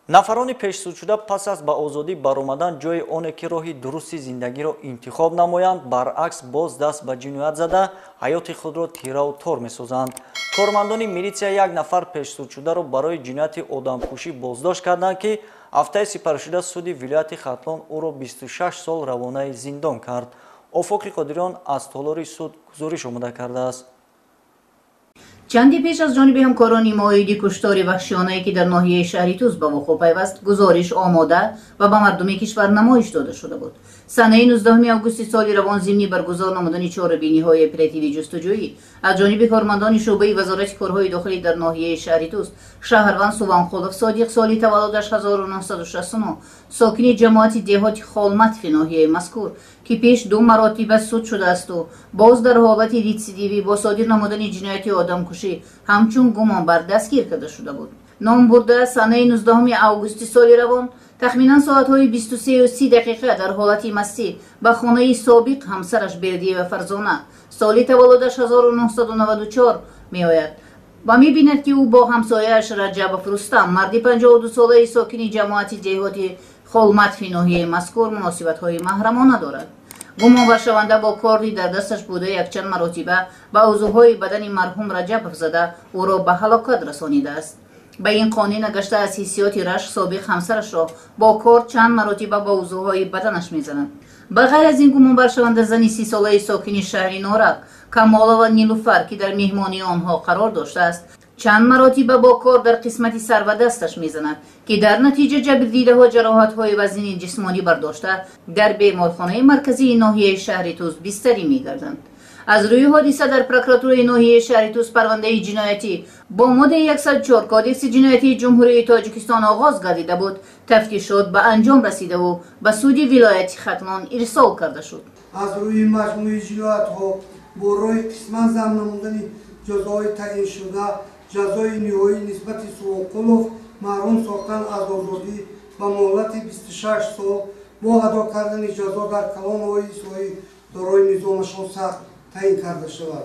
Нафарони пешсудшуда пас аз ба озодӣ баромадан ҷои оне ки роҳи дурусти зиндагиро интихоб намоянд, баръакс боз даст ба ҷиноят зада, ҳаёти худро тираву тор месозанд. Кормандони милитсия як нафар пешсудшударо барои ҷинояти одамкушӣ боздошт карданд, ки ҳафтаи сипаришуда суди вилояти Хатлон ӯро 26 сол равонаи зиндон кард. Офоқи Қодириён аз толори суд гузориш омода кардааст. Чанде пеш аз ҷониби ҳамкорони мо оиди куштори ваҳшиёнае, ки дар ноҳияи шаҳри Тӯз ба вуқӯъ пайваст, гузориш омода ва ба мардуми кишвар намоиш дода шуда буд. Санаи 19 августи соли равон зимни баргузор намудани чорабиниҳои оперативӣ ҷустуҷӯӣ аз ҷониби кормандони шӯъбаи Вазорати корҳои дохилӣ дар ноҳияи шаҳри Тӯз шаҳрванд Суванқулов Содиқ, соли таваллудаш 1969, сокини ҷамоати деҳоти Холматфи ноҳияи мазкур, ки пеш ду маротиба суд шудаасту боз дар ҳолати рецидивӣ бо содир намудани ҷинояти одамкушӣ ҳамчун гумонбар дастгир карда шуда буд. Ном бурда санаи 19 августи соли равон тахминан соатҳои 23:30 дар ҳолати мастӣ ба хонаи собиқ ҳамсараш Бердиева Фарзона, соли таваллудаш 1994, меояд ва мебинад, ки ӯ бо ҳамсояаш Раҷабов Рустам, марди 52-солаи сокини ҷамоати деҳоти Холматфи ноҳияи мазкур, муносибатҳои маҳрамона дорад. Гумонбаршаванда бо корди дар дасташ буда якчанд маротиба ба узвҳои бадани марҳум Раҷабов зада, ӯро ба ҳалокат расонидааст. Ба ин қонеъ нагашта, аз ҳиссиёти рашк собиқ ҳамсарашро бо корд чанд маротиба ба узвҳои баданаш мезанад. Ба ғайр аз ин, гумонбаршаванда зани 30-солаи сокини шаҳри Норак Камолова Нилуфар, ки дар меҳмонии онҳо қарор доштааст, чанд маротиба бо корд дар қисмати сар ва дасташ мезанад, ки дар натиҷа ҷабрдидаҳо ҷароҳатҳои вазнини ҷисмонӣ бардошта, дар беморхонаи марказии ноҳияи шаҳри Тӯз бистарӣ мегарданд. Аз рӯи ҳодиса дар прокуратураи ноҳияи шаҳри Тӯз парвандаи ҷиноятӣ бо моддаи 104 Кодекси ҷиноятии Ҷумҳурии Тоҷикистон оғоз гардида буд. Тафтишот ба анҷом расидаву ба суди вилояти Хатлон ирсол карда шуд. Аз рӯи маҷмӯи ҷиноятҳо бо роҳи қисман зам намудани ҷазоҳои таъиншуда, ҷазои ниҳоӣ нисбати Сувонқулов маҳрум сохтан аз озодӣ ба муҳлати 26 сол бо адо кардани ҷазо дар колонияҳои ислоҳӣ дорои низомашон сахт таъин карда шавад.